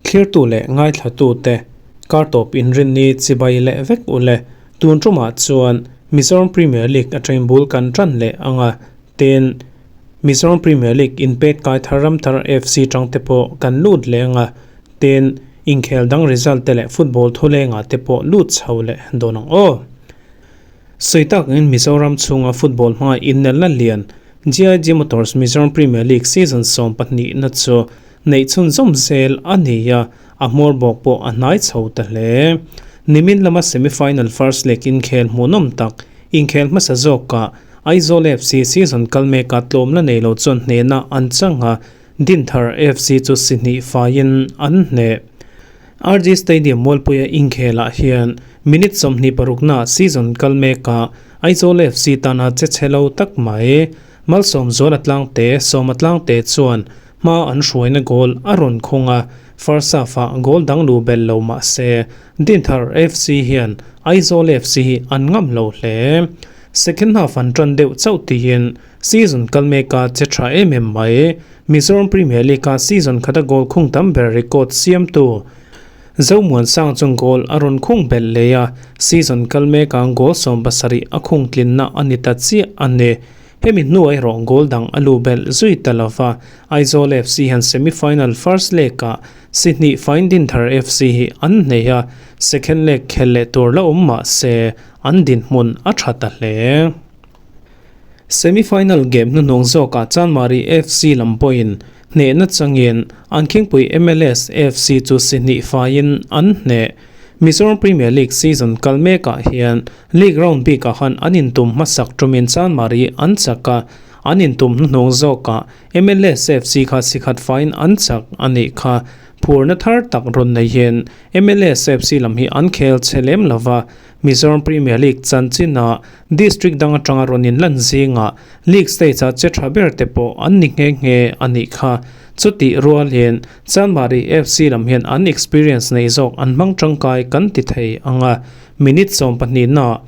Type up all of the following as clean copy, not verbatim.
Thlirtu leh ngaithlatute kartawp inrinni chibai leh vek ule tun tumah chuan Mizoram Premier League atangin bul kan tan leh ang a, tin Mizoram Premier League inpet kai thar Ramthar FC tangte pawh kan lut leh ang a, tin inkhel dang result te leh football thulengah te pawh lut chho leh dawn ang aw. Sawi takin Mizoram chhunga football hmanga innelna lian GIG Motors Mizoram Premier League season 12 na chu neih chhunzawm zel a ni a, a hmawr bawk pawh a hnai chho ta hle. Nimin lama semi-final first leg inkhel hmuhnawm tak inkhel hmasa zawkah Aizawl FC season kal meka tlawmna nei lo chuan hnehna an chang a, Dinthar FC chu si hnih faiin an hneh. RG Stadium Mualpuia inkhelah hian minute 26 na season kal meka Aizawl FC tana che chhe lo tak mai. Malsawm zual a tlang te, sawm a tlang te chuan hma an hruaina goal a rawn khung a, first half-ah goal dang lu bel lo mah se Dinthar FC hian Aizawl FC hi an ngam lo hle. Second half an tan deuh chauh tiin season kal meka che tha em em mai. Mizoram Premier League-a season khata goal khung tam ber record siamtu Zomuan Sang chuan goal a rawn khung belh leh a, season kal meka goal 70 a khung tlinna a ni ta chiah a ni. Hemi hnuai erawh goal dang a lu belh zui ta lova, Aizawl FC hian semi-final first leg-ah Sydney fine Dinthar FC hi an hnei a, second leg khel leh tur la awm mah se an dinhmun a tha ta hle. Semi-final game hnuhnung zawkah Chanmari FC lam pawhin hnehna changin an khingpui MLS FC chu si hnih faiin an hneh. Mizoram Premier League season kal mekah hian league round bikah khan an intum hmasak tumin Chanmari an chak a, an intum hnuhnung zawkah MLS FC kha si khat faiin an chak a nih kha. Phurna thar tak rawn nei hian MLS FC lam hi an khel che lem lova, Mizoram Premier League chanchinah district dang atanga rawn inlan zingah league stage-ah che tha ber te pawh an ni nghe nghe a nih kha. Chutih rual hian Chanmari FC lam hian an experience nei zawk an hmang tangkai kan ti thei ang a, minute 12 na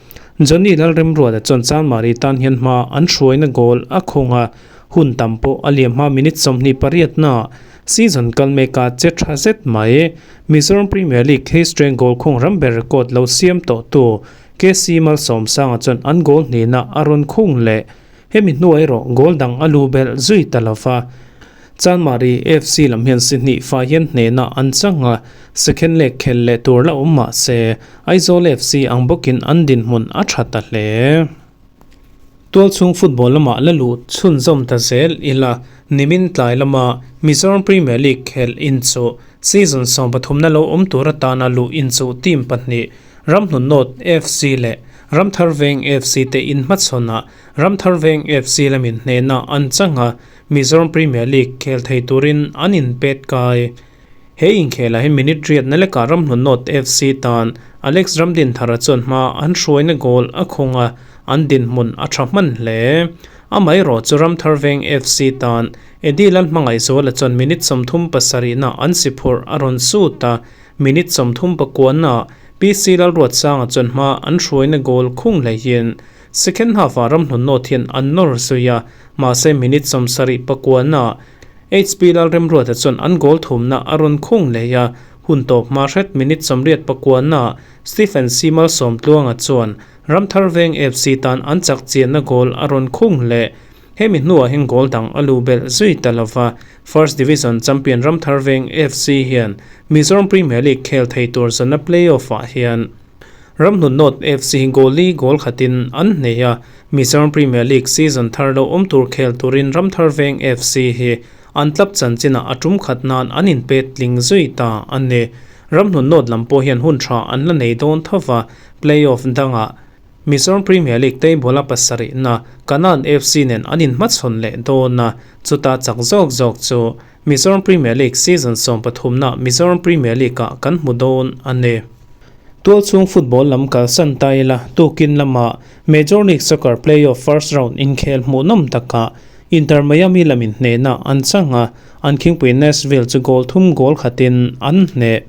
Johnny Lalremruata chuan Chanmari tan hian hma an hruaina goal a khung a, hun tam pawh a liam hma minute 28 na season kal meka che tha zet mai. Mizoram Premier League history goal khung ram ber record lo siam tawh tu KC Malsawm Sanga chuan an goal hnihna a rawn khung leh. Hemi hnuai erawh goal dang a lu belh zui ta lova. Chanmari FC lam hian si hnih fa hian hnehna an chang a, second leg khel leh tur la awm mah se Aizawl FC ang bawkin an dinhmun a tha ta hle. Tualchhung football lamah la luh chhunzawm ta zel ila nimin tlai lama Mizoram Premier League khel inchuh season 13 na lo awm tur atana luh inchuh team pahnih Ramhnun North FC leh Ramthar Veng FC te inhmachhawnah Ramthar Veng FC lamin hnehna an chang a, Mizoram Premier League khel thei turin an inpet kai. He inkhelah hi minute riatna lekah Ramhnun North FC tan Alex Ramdinthara chuan hma an hruaina goal a khung a, an dinhmun a tha hman hle. Amaherawh chu Ramthar Veng FC tan Eddie Lalhmangaihzuala chuan minute 37 na an si phurh a rawn sut a, minute 39 na PC Lalruatsanga chuan hma an hruaina goal khung hleihin second half-ah Ramhnun North hian an nawr zui a, mahse minute 79 na HP Lalremruata chuan an goal thumna a rawn khung leh a, hun tawp hma hret minute 89 na Stephen C Malsawmtluanga chuan Ramthar Veng FC tan an chak chianna goal a rawn khung leh. Hemi hnuah hian goal dang a lu belh zui ta lova, First Division champion Ramthar Veng FC hian Mizoram Premier League khel thei tur zana play-off-ah hian Ramhnun North FC hi goal li goal khatin an hnei a, Mizoram Premier League season thar lo awm tur khel turin Ramthar Veng FC hi an club chanchinah a tum khat nan an inpet tling zui ta a ni. Ramhnun North lam pawh hian hun tha an la nei dawn thova, play-off dangah Mizoram Premier League table a pasarih na Kanan FC nen an inhmachhawn leh dawn a, chuta chak zawk zawk chu Mizoram Premier League season 13 na Mizoram Premier League ah kan hmu dawn a ni. Tualchhung football lam kalsan ta ila tukin lama Major League Soccer playoff first round inkhel hmuhnawm takah Inter Miami lamin hnehna an chang a, an khingpui Nashville chu goal thum goal khatin an hneh.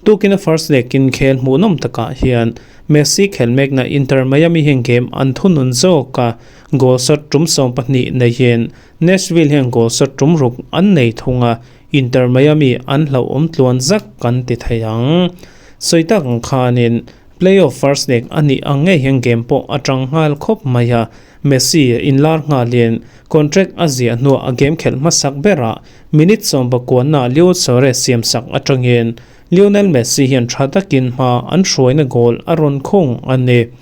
Tukina first leg inkhel hmuhnawm takah hian Messi khelh mekna Inter Miami hian game an thunun zawk a, goal shot tum 12 neihin Nashville hian goal shot tum ruk an nei thung a, Inter Miami an hlauhawm tluan zak kan ti thei ang. Sawi tak ang khanin playoff first leg a nih ang ngei hian game pawh a tang nghal khawp mai a, Messi inlar nghalin contract a ziah hnuah a game khelh hmasak berah minute 19 na Leo Suarez siamsak atangin Lionel Messi hian tha takin hma an hruaina goal a rawn khung a ni.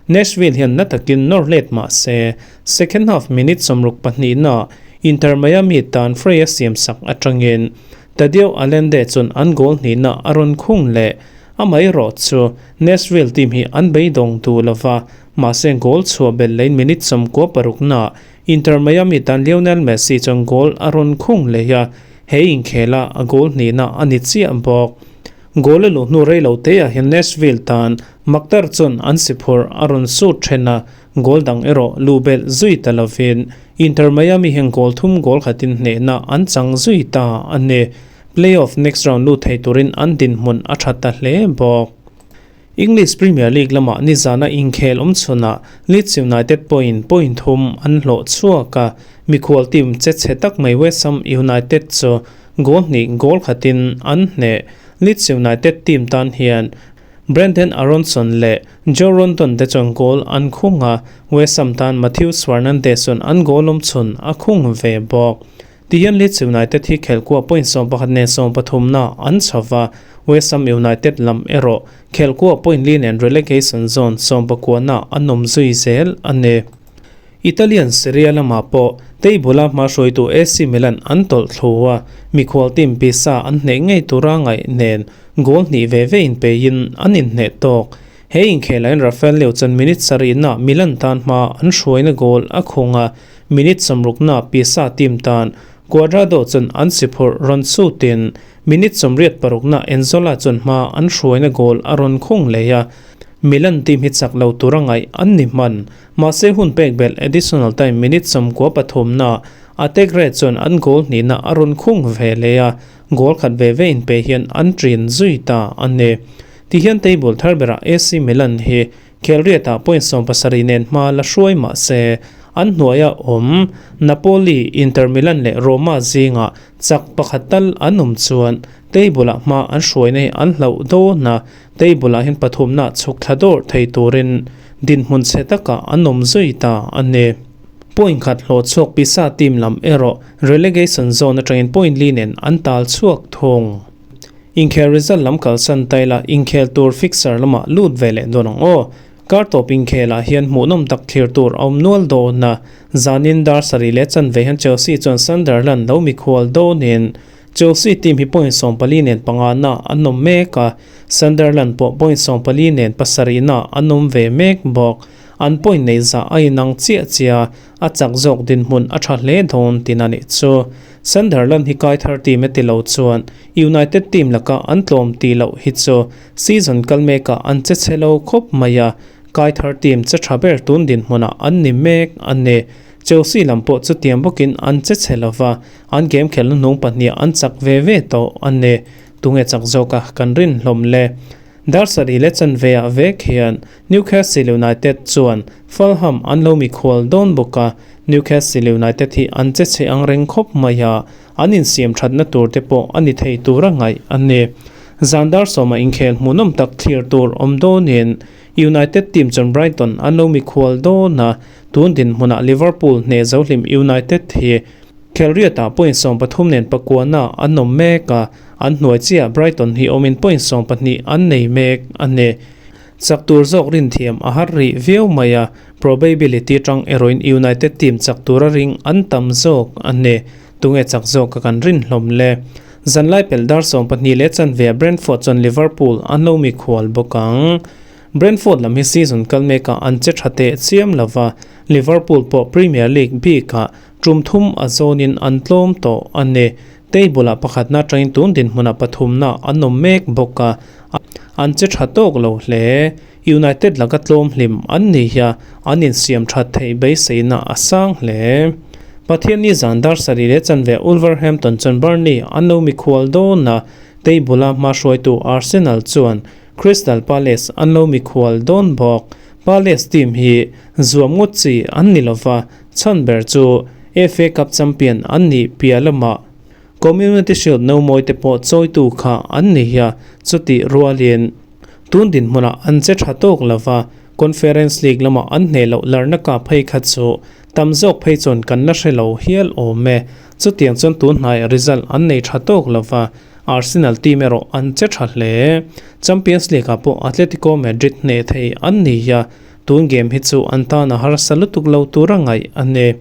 Nashville hian na takin nawr let mah se second half minute 62 na Inter Miami tan free a siamsak atangin Tadeo Allende chuan an goal hnihna a rawn khung leh amaherawh chu Nashville team hi an beidawng duh lova mahse goal chhuah belh lein minute 96 na Inter Miami tan Lionel Messi chuan goal a rawn khung leh a, he inkhela a goal hnihna a ni chiah bawk. Goal a luh hnu rei lo te ah hian Nashville tan Maktar chuan an si phurh a rawn sut then a, goal dang erawh luh belh zui ta lovin Inter Miami hian goal thum goal khatin hnehna an chang zui ta a ni. Playoff next round lut thei turin an dinhmun a tha ta hle bawk. English Premier League lamah nizana inkhel awm chhunah Leeds United pawhin point thum an hlawh chhuak a, mikhual team che chhe tak mai West Ham United chu goal hnih goal khatin an hneh. Leeds United team tan hian Brenden Aaronson leh Joe Rodon te chuan goal an khung a, West Ham tan Matheus Fernandes chuan an goal awm chhun a khung ve bawk. Tihian Leeds United hi khelhkua point 11 nen 13 na an chhova, West Ham United lam erawh khelhkua point li nen relegation zone 19 na an awm zui zel a ni. Italian Serie A lamah pawh table a hma hruaitu AC Milan an tawlh thlu a, mikhual team Pisa an hneh ngei tura ngaih nen goal hnih ve ve in peiin an inhneh tawk. He inkhelahin Rafael Leao chuan minute sarih na Milan tan hma an hruaina goal a khung a, minute 60 na Pisa team tan Cuadrado chuan an si phurh rawn sutin minute 86 na Nzola chuan hma an hruaina goal a rawn khung leh a, Milan team hi chak lo tura ngaih an ni hman. Mahse hun pek belh additional time minute 93 na Ategre chuan an goal hnihna a rawn khung ve leh a, goal khat ve ve in pe hian an ṭin zui ta a ni. Tihian table thar berah AC Milan hi khelriatah point 17 nen hma la hruai mah se an hnuaia awm Napoli, Inter Milan leh Roma zingah chak pakhat tal an awm chuan table ah hma an hruaina hi an hlauh dawn a, table ah hian pathumna chhuk thla dawr thei turin dinhmun chhe takah an awm zui ta a ni. Point khat hlawh chhuak Pisa team lam erawh relegation zone atangin point li nen an tal chhuak thung. Inkhel result lam kalsan taila inkhel tur fixture lamah lut ve leh dawn ang aw. Kar tawp inkhelah hian hmuhnawm tak thlir tur a awm nual dawn a, zanin dar sarih leh chanve hian Chelsea chuan Sunderland lo mikhual dawnin Chelsea team hi point 14 nen panga na an awm mek a, Sunderland pawh point 14 nen pasarih na an awm ve mek bawk. An point nei zah a inang chiah chiah a chak zawk dinhmun a tha hle dawn tin a nih chu. Sunderland hi kai thar team e ti lo chuan United team laka an tlawm ti loh hi chu season kal mekah an che chhe lo khawp mai a, kai thar team che tha ber tun dinhmunah an ni mek a ni. Chelsea lam pawh chu tiam bawkin an che chhe lova, an game khelna hnung pahnih an chak ve ve tawh a ni. Tunge chak zawka kan rin hlawm le. Dar sarih leh chanveah vek hian Newcastle United chuan Fulham an lo mikhual dawn bawk a, Newcastle United hi an che chhe ang reng khawp mai a, an insiam thatna tur te pawh a ni thei tura ngaih a ni. Zan dar sawma inkhel hmuhnawm tak thlir tur awm dawnin United team chuan Brighton an lo mikhual dawn a, tun dinhmunah Liverpool hneh zohlim United hi khelriatah point 13 nen pakuana an awm mek a, an hnuai chiah Brighton hi awmin point 12 an nei mek a ni. Chak tur zawk rin thiam a har rih viau mai a, probability tang erawhin United team chak tura ring an tam zawk a ni. Tunge chak zawk ka kan rin hlawm le. Zanlai pelh dar 12 leh chanve Brentford chuan Liverpool an lo mikhual bawk ang. Brentford lam hi season kal mekah an che tha teh chiam lova, Liverpool pawh Premier League bikah tum thum a zawnin an tlawm tawh a ni. Table ah pakhatna atangin tun dinhmunah pathumna an awm mek bawk a, an che tha tawk lo hle. United laka tlawm hlim an ni hi a, an insiam that theih beiseina a sang hle. Pathianni zan dar sarih leh chanve Wolverhampton chuan Burnley an lo mikhual dawn a, table a hma hruaitu Arsenal chuan. Crystal Palace an lo mikhual dawn bawk. Palace team hi zuam ngawt chi an ni lova, chhan ber chu FA Cup champion an nih piah lamah Community Shield no mawi te pawh chawitu kha an ni a, chutih rualin tun dinhmunah an che tha tawk lova, Conference League lamah an hneh loh larna ka phei kha chu tam zawk phei chuan kan la hre lo hial awm e. Chutiang chuan tun hnaiah result an nei tha tawk lova, Arsenal team erawh an che tha hle. Champions League ah pawh Atletico Madrid hneh thei an ni a, tun game hi chu an tan a harsa lutuk lo tur a ngaih a ni.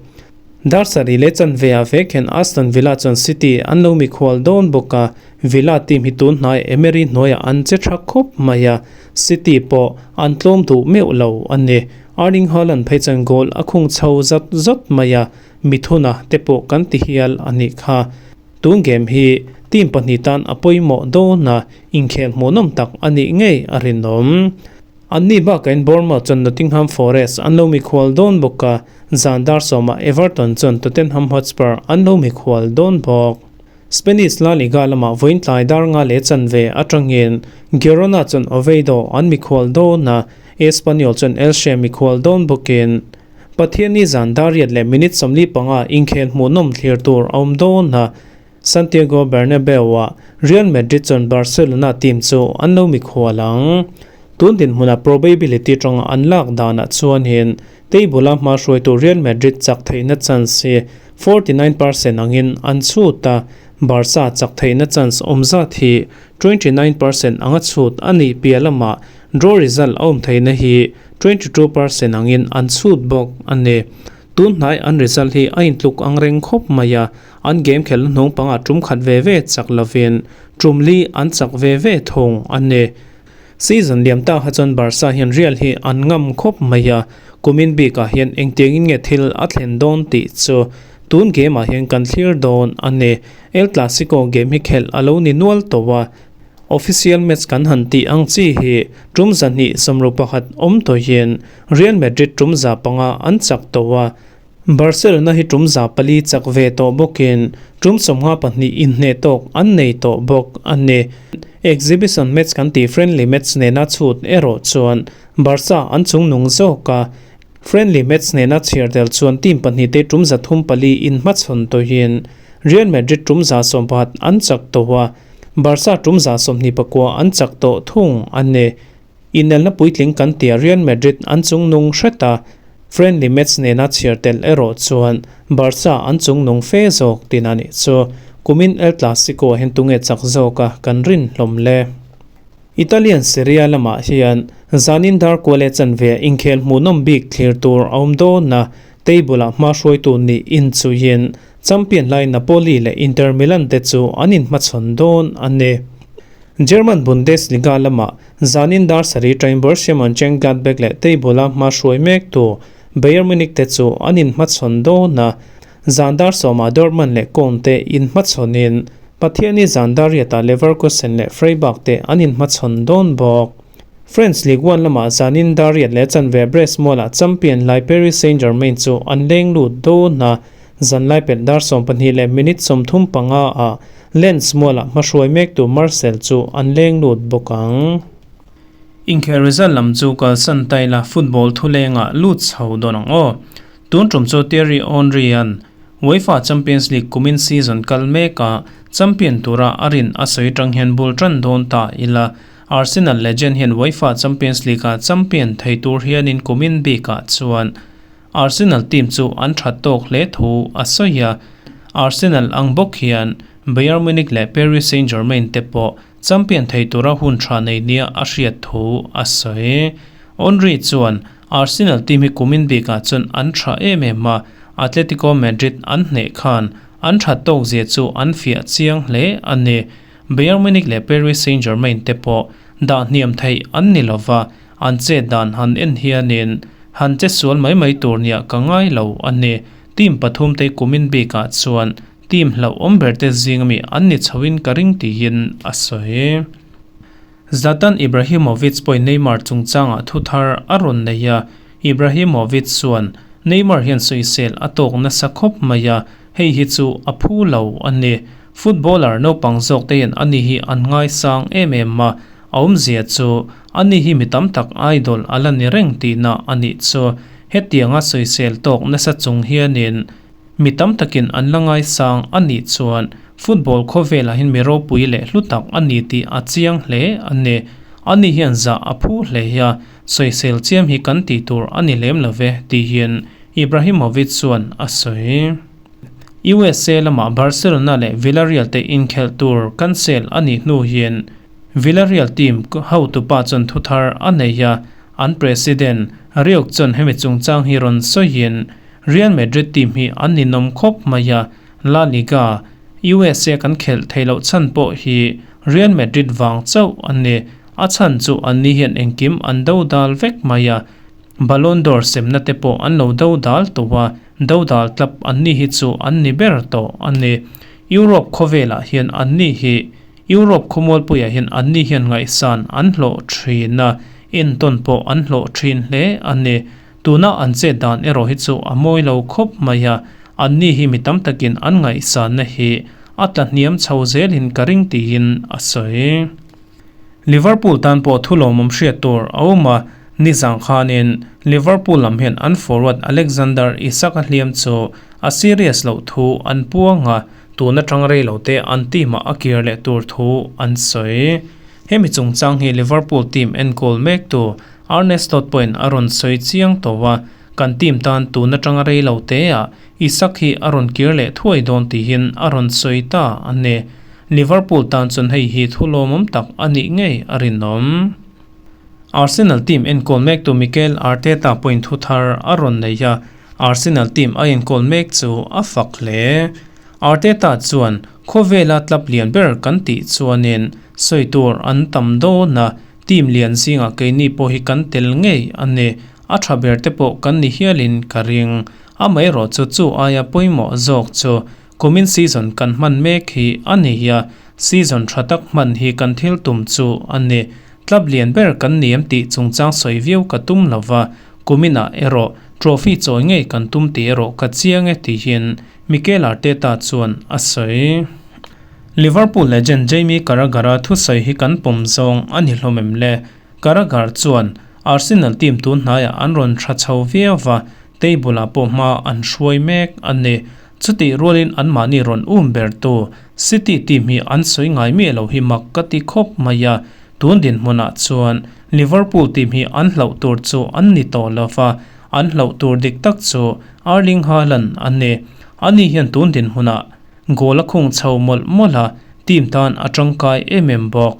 Dar sarih leh chanve ah vek hian Aston Villa chuan City an lo mikhual dawn bawk a, Villa team hi tun hnai Emery hnuaiah an che tha khawp mai a, City pawh an tlawm duh meuh lo a ni. Erling Haaland phei chuan goal a khung chho zat zat mai a, mithuna te pawh kan ti hial a nih kha. Tun game hi team pahnih tan a pawimawh dawn a, inkhel hmuhnawm tak a nih ngei a rinawm. Anni bakain Bournemouth chuan Nottingham Forest an lo mikhual dawn bawk a, zan dar sawmah Everton chuan Tottenham Hotspur an lo mikhual dawn bawk. Spanish La Liga lamah vawiin tlai dar nga leh chanve atangin Girona chuan Oviedo an mikhual dawn a, Espanyol chuan Elche mikhual dawn bawkin Pathianni zan dar riat leh minute 45 inkhel hmuhnawm thlir tur a awm dawn a, Santiago Bernabeu-ah Real Madrid chuan Barcelona team chu an lo mikhual ang. Tun dinhmuna probability tanga an lak danah chuanin table-a hma hruaitu Real Madrid chak theihna chance hi 49% angin an chhut a, Barca chak theihna chance awm zat hi 29% anga chhut a nih piah lamah draw result a awm theihna hi 22% angin an chhut bawk a ni. Tun hnai an result hi a intluk ang reng khawp mai a, an game khelhna hnung pangah tum khat ve ve chak lovin tum li an chak ve ve thung a ni. Season liam ta kha chuan Barca hian Real hi an ngam khawp mai a, kumin bikah hian engtiangin nge thil a thlen dawn tih chu tun game ah hian kan thlir dawn a ni. El Clasico game hi khelh a lo ni nual tawh a, Official match kan han tih ang chi hi tum 261 awm tawhin Real Madrid tum 500 an chak tawh a, Barcelona hi tum 400 chak ve tawh bawkin tum 52 inhneh tawk an nei tawh bawk a ni. Exhibition match kan tih friendly match nena chhut erawh chuan Barca an chungnung zawk a, friendly match nena chhiar tel chuan team pahnihte tum 304 inhmachhawn tawhin Real Madrid tum 111 an chak tawh a, Barca tum 29 an chak tawh thung a ni. Inelna puitling kan tia Real Madrid an chungnung hret a, friendly match nena chhiar tel erawh chuan Barca an chungnung fe zawk tin a nih chu. Kumin El Clasico hian tunge chak zawk a kan rin hlawm le. Italian Serie A lamah hian zanin dar kual leh chanve inkhel hmuhnawm bik thlir tur a awm dawn a, Table-ah hma hruaitu nih inchuiin champion lai Napoli leh Inter Milan te chu an inhmachhawn dawn a ni. German Bundesliga lamah zanin dar sarih ṭain Borussia Mönchengladbach leh table-a hma hruai mektu Bayern Munich te chu an inhmachhawn dawn a, zan dar sawmah Dortmund leh Köln te inhmachhawnin Pathianni zan dar riatah Leverkusen leh Freiburg te an inhmachhawn dawn bawk. French Ligue 1 lamah zanin dar riat leh chanve Brest mualah champion lai Paris Saint-Germain chu an leng lut dawn a, zanlai pelh dar 12 leh minute 35 ah Lens mualah hmahruai mektu Marseille chu an leng lut bawk ang. Inkhel result lam chu kalsan taila football thulengah lut chho dawn ang aw. Tun tum chu Thierry Henry-a'n UEFA Champions League kumin season kal mekah champion tura a rin a sawi tang hian bul tan dawn ta ila. Arsenal legend hian UEFA Champions League-ah champion thei tur hianin kumin bikah chuan Arsenal team chu an that tawk hle thu a sawi a. Arsenal ang bawk hian Bayern Munich leh Paris Saint-Germain te pawh champion thei tura hun tha nei nia a hriat thu a sawi. Henry chuan Arsenal team hi kumin bikah chuan an tha em em a, Atletico Madrid an hneh khan an that tawk zia chu an fiah chiang hle a ni. Bayern Munich leh Paris Saint-Germain te pawh dah hniam theih an ni lova, an chet dan han en hianin han che sual mai mai tur nia ka ngai lo a ni. Team pathum te kumin bikah chuan team hlauhawm ber te zing ami an ni chhoin ka ring tiin a sawi. Zlatan Ibrahimovic pawhin Neymar chungchangah thu thar a rawn nei a, Ibrahimovic chuan Neymar hian sawisel a tawk nasa khawp mai a, Hei hi chu a phu lo a ni. Footballer naupang zawk te hian ani hi an ngaisang em em a. A awmzia chu ani hi mi tam tak idol a la ni reng tihna a nih chu. Hetianga sawisel tawk nasa chung hianin mi tam takin an la ngaisang a nih chuan football khawvelah hian mi ropui leh hlu tak a ni tih a chiang hle a ni. Ani hian zah a phu hle a, sawisel chiam hi kan tih tur a ni lem lo ve, tihin Ibrahimovic chuan a sawi. USA lamah Barcelona leh Villarreal te inkhelh tur cancel a nih hnu hian Villarreal team hotupa chuan thuthar a nei a, an president Riok chuan hemi chungchang hi rawn sawiin Real Madrid team hi an ninawm khawp mai a, La Liga, USA kan khelh theih loh chhan pawh hi Real Madrid vang chauh a ni, a chhan chu anni hian engkim an dodal vek mai a, Ballon d'Or semna te pawh an lo dodal tawh a, dodal tlap anni hi chu an ni ber tawh a ni. Europe khawvelah hian anni hi Europe khawmualpuiah hian anni hian ngaihsan an hlawh thin a, entawn pawh an hlawh thin hle a ni. Tuna an chet dan erawh hi chu a mawi lo khawp mai a, anni hi mi tam takin an ngaihsanna hi a tla hniam chho zelin ka ring tiin a sawi. Liverpool tan pawh thu lawmawm hriat tur a awm a, nizang khanin Liverpool lam hian an forward Alexander Isak a hliam chu a serious loh thu an puang a, tun atang rei lo te an team ah a kir leh tur thu an sawi. Hemi chungchang hi Liverpool team enkawl mek tu Arne Slot pawhin a rawn sawi chiang tawh a, kan team tan tun atanga rei lo te ah Isak hi a rawn kir leh thuai dawn tihin a rawn sawi ta a ni. Liverpool tan chuan hei hi thu lawmawm tak a nih ngei a rinawm. Arsenal team enkawl mektu Mikel Arteta pawhin thu thar a rawn nei a, Arsenal team a enkawl mek chu a fak hle. Arteta chuan, Khawvela club lian ber kan tih chuanin sawi tur an tam dawn a, team lian zingah keini pawh hi kan tel ngei a ni. A tha ber te pawh kan ni hialin ka ring. Amaherawhchu chu aia pawimawh zawk chu Kumin season kan hman mek hi a ni a, season tha tak hman hi kan thil tum chu a ni. Club lian ber kan ni em tih chungchang sawi viau ka tum lo va, kuminah erawh trophy chawi ngei kan tum tih erawh ka chiang e tihin Mikel Arteta chuan a sawi. Liverpool legend Jamie Carragher-a thusawi hi kan pawm zawng a ni hlawm em le? Carragher chuan Arsenal team tun hnaiah an rawn tha chho viau va, table-ah pawh hma an hruai mek a ni. Chutih rualin anmahni rawn um bertu City team hi an sawi ngai miah lo hi mak ka ti khawp mai a, tun dinhmunah chuan Liverpool team hi an hlauh tur chu an ni tawh lo va, an hlauh tur dik tak chu Erling Haaland a ni. Ani hian tun dinhmunah goal a khung chho mawlh mawlh a, team tan a tangkai em em bawk.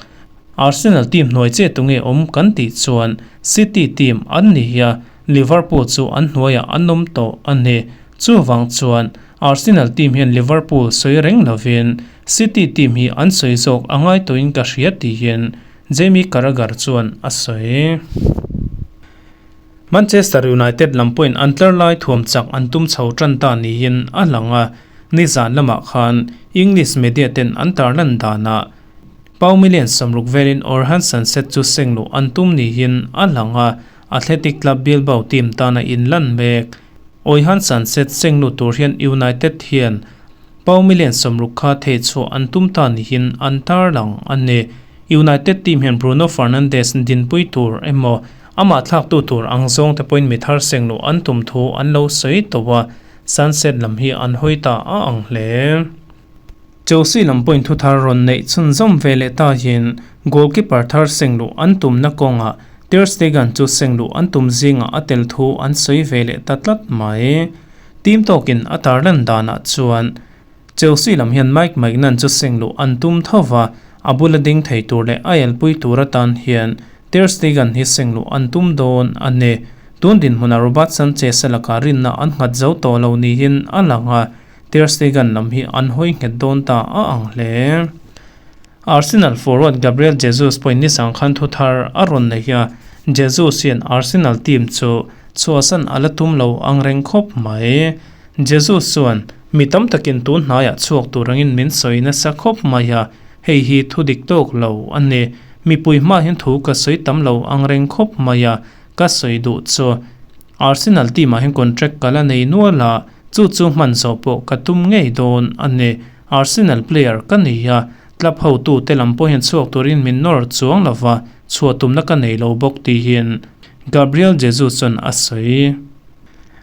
Arsenal team hnuai che tunge awm kan tih chuan City team an ni hi a, Liverpool chu an hnuaiah an awm tawh a ni. Chuvang chuan Arsenal team hian Liverpool sawi reng lovin City team hi an sawi zawk a ngai tawhin ka hria tihin Jamie Carragher chuan a sawi. Manchester United lam pawhin an tlar lai thuam chak an tum chho tan ta niin a lang a, nizan lamah khan English media ten an tarlan danah Pau million 60 velin Orhan Sunset chu seng luh an tum niin a lang a, Athletic Club Bilbao team tana inlan mek. Oihan Sunset seng lut tur hian United hian Pau million 60 kha thei chhuah an tum ta niin an tarlang a ni. United team hian Bruno Fernandes dinpui tur emaw amah thlaktu tur ang zawng te pawhin mi thar seng luh an tum thu an lo sawi tawh a, Sunset lam hi an hawi ta a ang hle. Chelsea lam pawhin thu thar rawn neih chhunzawm ve leh tahin goalkeeper thar seng luh an tumna kawngah Ter Stegen chu seng luh an tum zingah a tel thu an sawi ve leh ta tlat mai. Team tawkin a tarlan danah chuan Chelsea lam hian Mike Maignan chu seng luh an tum tho va, a bula ding thei tur leh a elpui tur atan hian Ter Stegen hi seng luh an tum dawn a ni. Tun dinhmunah Robert Sanchez-a lakah rinna an nghat zo tawh lo niin a lang a, Ter Stegen lam hi an hawi nghet dawn ta a ang hle. Arsenal forward Gabriel Jesus pawhin nisang khan thu thar a rawn nei a, Jesus hian Arsenal team chu chhuahsan a la tum lo ang reng khawp mai. Jesus chuan, Mi tam takin tun hnaiah chhuak tur angin min sawi nasa khawp mai a, hei hi thu dik tawk lo a ni. Mipui hma hian thu ka sawi tam lo ang reng khawp mai a, ka sawi duh chu Arsenal team ah hian contract ka la nei nual a, chu chu hman zawh pawh ka tum ngei dawn a ni. Arsenal player ka ni a. Club hotute lam pawh hian chhuak turin min nawr chuang lova, chhuah tumna ka nei lo bawk tihin Gabriel Jesus chuan a sawi.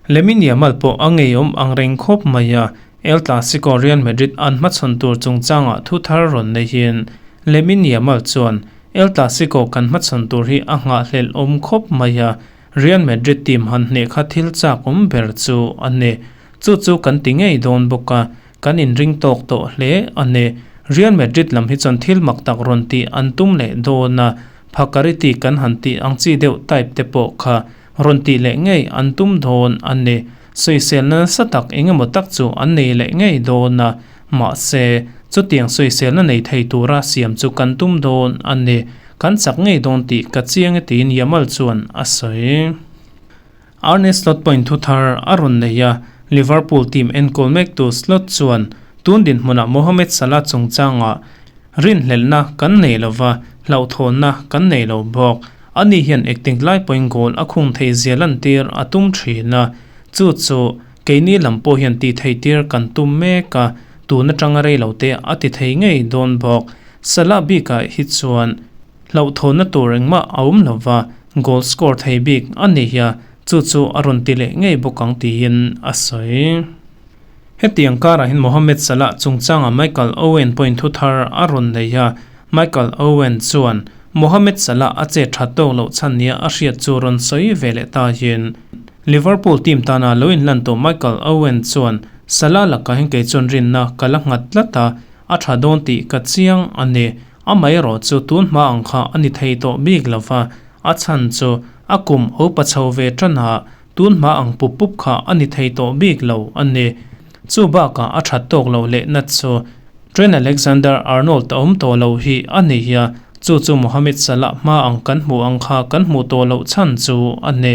Lamine Yamal pawh a ngeiawm ang reng khawp mai a, El Clasico Real Madrid an hmachhawn tur chungchangah thu thar rawn neihin Lamine Yamal chuan El Clasico kan hmachhawn tur hi a nghahhlelh awm khawp mai a, Real Madrid team han hneh kha thil chak awm ber chu a ni. Chu chu kan ti ngei dawn bawk a, kan inring tawk tawh hle a ni. Real Madrid lam hi chuan thil mak tak rawn tih an tum leh dawn a, Phakariti kan han tih ang chi deuh type te pawh kha rawn tih leh ngei an tum dawn a ni. Sawiselna nasa tak eng emaw tak chu an nei leh ngei dawn a, mahse, chutiang sawiselna nei thei tura siam chu kan tum dawn a ni. Kan chak ngei dawn tih ka chiang e tiin Yamal chuan a sawi. Arne Slot pawhin thu thar a rawn nei a, Liverpool team enkawl mektu Slot chuan tun dinhmunah Mohamed Salah chungchangah rinhlelhna kan nei lo va, hlauhthawnna kan nei lo bawk. Ani hian ekting lai pawhin goal a khung thei zia lantir a tum thin a, chu chu keini lam pawh hian tih thei tir kan tum mek a, tun atanga rei lo te a ti thei ngei dawn bawk. Salah bikah hi chuan Hlauhthawnna tur engmah a awm lo va, goal score thei bik a ni hi a, chu chu a rawn ti leh ngei bawk ang tiin a sawi. Hetiang karah hian Mohamed Salah chungchanga Michael Owen pawhin thu thar a rawn nei a, Michael Owen chuan Mohamed Salah a chet that tawk loh chhan nia a hriat chu rawn sawi ve leh ta hian Liverpool team tana lo inlan tawh Michael Owen chuan Salah lakah hian kei chuan rinna ka la nghat tlat a, a tha dawn tih ka chiang a ni. Amaherawh chu tun hma ang kha a ni thei tawh bik lo va, a chhan chu a kum opa chho ve tan a, tun hma ang pup pup kha a ni thei tawh bik lo a ni. Chu bakah a that tawk loh lehna chu Trent Alexander-Arnold a awm tawh lo hi a ni a, chu chu Mohamed Salah hma ang kan hmuh ang kha kan hmuh tawh loh chhan chu a ni.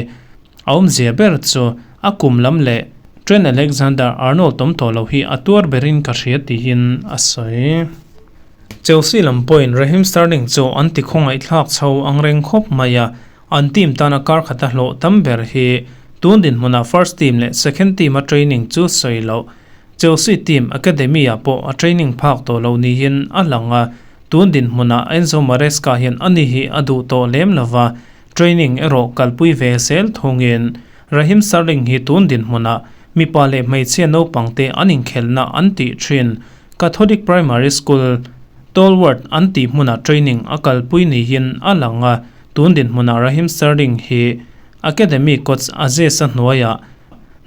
A awmzia ber chu a kum lam leh Trent Alexander-Arnold awm tawh lo hi a tuar berin ka hria tiin a sawi. Chelsea lam pawhin Raheem Sterling chu an ti khawngaihthlak chho ang reng khawp mai a, an team tana kar khata hlawh tam ber hi tun dinhmunah first team leh second team a training chu sawi loh. Chelsea team academy ah pawh a training phak tawh lo niin a lang a, tun dinhmunah Enzo Maresca hian ani hi a duh tawh lem lova, training erawh kalpui ve zel thungin Raheem Sterling hi tun dinhmunah mipa leh hmeichhia naupang te an inkhelhna an tih thin. Catholic Primary School, Tolworth an tih hmunah training a kalpui niin a lang a, tun dinhmunah Raheem Sterling hi Academy coach Aziz-a hnuaiah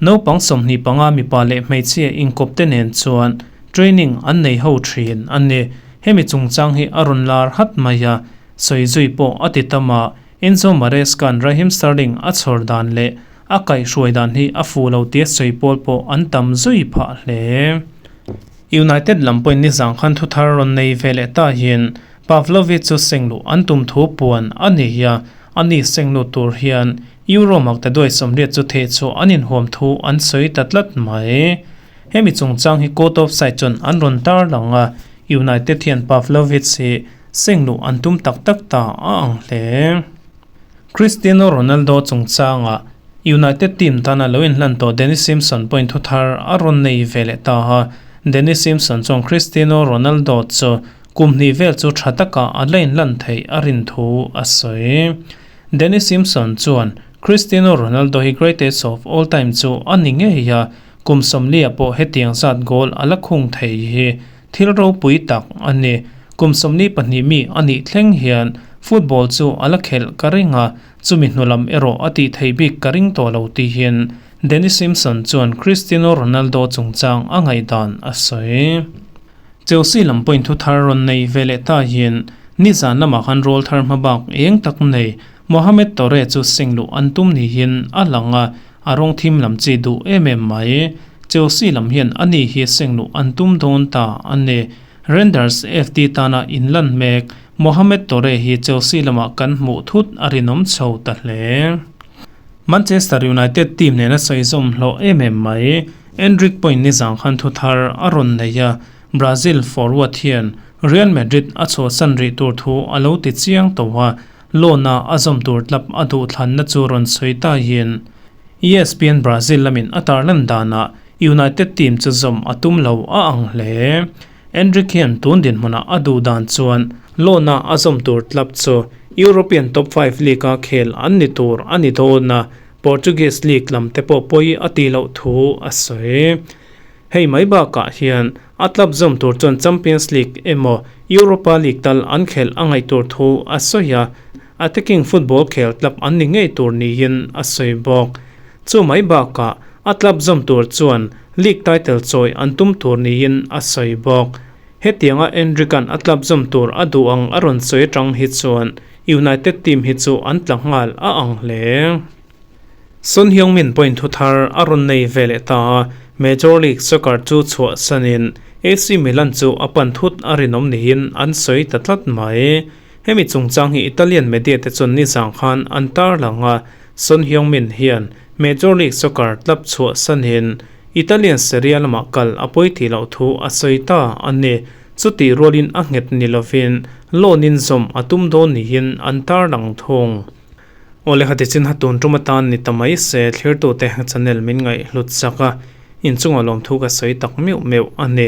naupang 25 mipa leh hmeichhia inkawp te nen chuan training an nei ho thin a ni. Hemi chungchang hi a rawn lar hat mai a, sawi zui pawh a ti tam a, Enzo Maresca-a'n Raheem Sterling a chhawr dan leh a kaihhruai dan hi a fuh lo tia sawi pawl pawh an tam zui phah hle. United lam pawhin nizang khan thu thar rawn nei ve leh ta hian Pavlovic chu sengluh an tum thu puan a ni a, ani sengluh tur hian Euro maktaduai 80 chu theh chhuah an inhuam thu an sawi ta tlat mai. Hemi chungchang hi Court of Side chuan an rawn tar lang a, United hian Pavlovic hi sengluh an tum tak tak ta a ang hle. Cristiano Ronaldo chungchanga United team tana lo inhlan tawh Danny Simpson pawhin thu thar a rawn nei ve leh ta a. Danny Simpson chuan Cristiano Ronaldo chu kum hnih vel chu tha taka a la inhlan theih a rin thu a sawi. Danny Simpson chuan Cristiano Ronaldo hi greatest of all time chu a ni ngei a, kum 40 pawh hetiang zat goal a la khung thei hi Thil ropui tak a ni. Kum 22 mi a nih thleng hian football chu a la khelh ka ring a, chumi hnu lam erawh a tih theih bik ka ring tawh lo tihin Danny Simpson chuan Cristiano Ronaldo chungchang a ngaihdan a sawi. Chelsea lam pawhin thu thar rawn nei ve leh ta hian nizan lamah khan rawl thar hma bak eng tak nei Mohamed Toure chu sengluh an tum niin a lang a, A rawng thim lam chi duh em em mai. Chelsea lam hian a ni hi sengluh an tum dawn ta a ni. Rangers FD tana inlan mek Mohamed Toure hi Chelsea lamah kan hmuh thut a rinawm chho ta hle. Manchester United team nena sawi zawm hlawh em em mai. Endrick pawhin nizang khan thu thar a rawn nei a, Brazil forward hian Real Madrid a chhuahsan rih tur thu a lo ti chiang tawh a, Loan-a a zawm tur tlap a duhthlanna chu rawn sawi ta hian ESPN Brazil lamin a tarlan danah United team chu zawm a tum lo a ang hle. Endrick hian tun dinhmunah a duh dan chuan loan-a a zawm tur club chu European top five league-a khel an ni tur a ni dawn a, Portuguese league lam te pawh pawi a tih loh thu a sawi. Hei mai bakah hian a club zawm tur chuan Champions League emaw Europa League tal an khelh a ngaih tur thu a sawi a, attacking football khel club an ni ngei tur niin a sawi bawk. Chu mai bakah a club zawm tur chuan league title chawi an tum tur niin a sawi bawk. Hetianga Endrick-a'n a club zawm tur a duh ang a rawn sawi atang hi chuan United team hi chu an tla nghal a ang hle. Son Heung-min point thu thar a rawn nei ve leh ta a, Major League Soccer chu chhuah sanin AC Milan chu a pan thut a rinawm niin an sawi ta tlat mai. Hemi chungchang hi Italian media te chuan nizang khan an tarlang a, Son Heung-min hian Major League Soccer club chhuah sanin Italian Serie A lamah kal a pawi tih loh thu a sawi ta a ni. Chutih rualin a nghet ni lovin loan in zawm a tum dawn niin an tarlang thung. Awle khati chin ha tun tum atan ni ta mai se thlirtute channel min ngaih hlut chak a, inchungah lawmthu ka sawi tak meuh meuh a ni.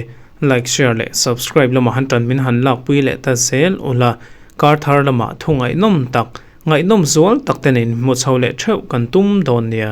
Like, share leh subscribe lamah han tan min han lakpui leh ta zel ula, kar thar lamah thu ngaihnawm tak, ngaihnawm zual tak te nen hmu chho leh theuh kan tum dawn nia.